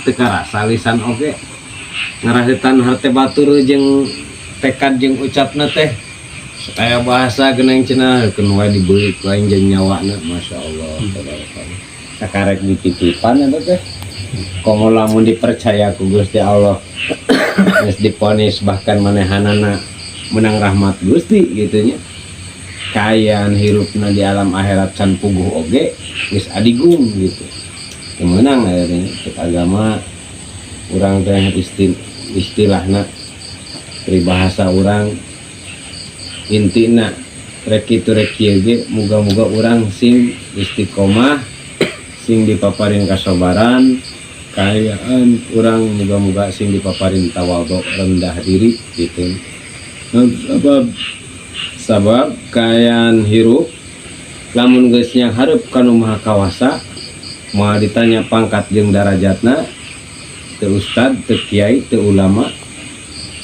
Teu karasa lisan oge ngaraheutan hate batur jeung tekad jeung ucapna teh kayak bahasa geneng cenah keun wae dibeuli ku aing jeung nyawana. Masya Allah, tabarakallah, sakarek dititipan eta teh. Komo lamun dipercaya ku Gusti Allah, geus diponis, bahkan manehanana menang rahmat Gusti gitu nya, kaayaan hirupna di alam akhirat can puguh oge geus adigung gitu. Teu meunang aya cek agama urang teh, istilahna peribahasa urang. Intina rek kitu rek kieu ge, muga-muga urang sing istiqomah, sing dipaparin kasabaran, kaayaan urang muga-muga sing dipaparin tawadhu, rendah diri gitu. Nah, sabab sabab kaayaan hirup lamun geus hareup ka Nu Maha Kawasa, moal ditanya pangkat jeung darajatna, teu ustad, teu kiai, teu ulama,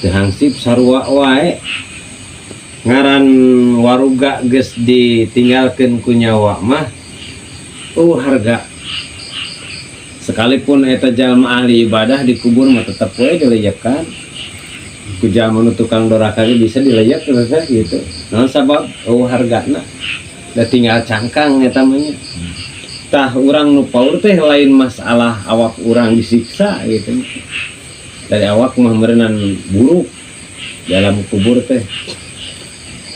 teu hansip, sarua wae. Ngaran waruga geus ditinggalkeun ku nyawa mah, oh, harga sekalipun eta jalma ahli ibadah, dikubur mah tetep we dilejekan ku jalma nu tukang doraka ge bisa dilejek terus teh gitu. Naon sabab? Oh, hargana da tinggal cangkang eta mah nya. Tah, urang nu paur teh lain masalah awak urang disiksa gitu, dari awak mah meureunan buruk dalam kubur teh.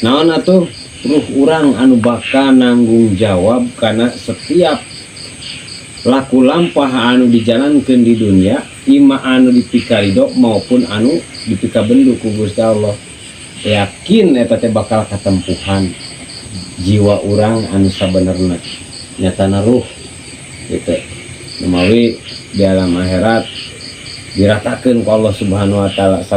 Naon atuh ruh urang anu bakal nanggung jawab karena setiap laku lampah anu dijalankan di dunia, ima anu dipikarido maupun anu dipikabendu ku Gusti Allah. Yakin eta teh bakal katempuhan jiwa urang anu sabenerna, nyatana ruh gitu. Numawi di alam akhirat diratakeun ku Allah Subhanahu wa Taala.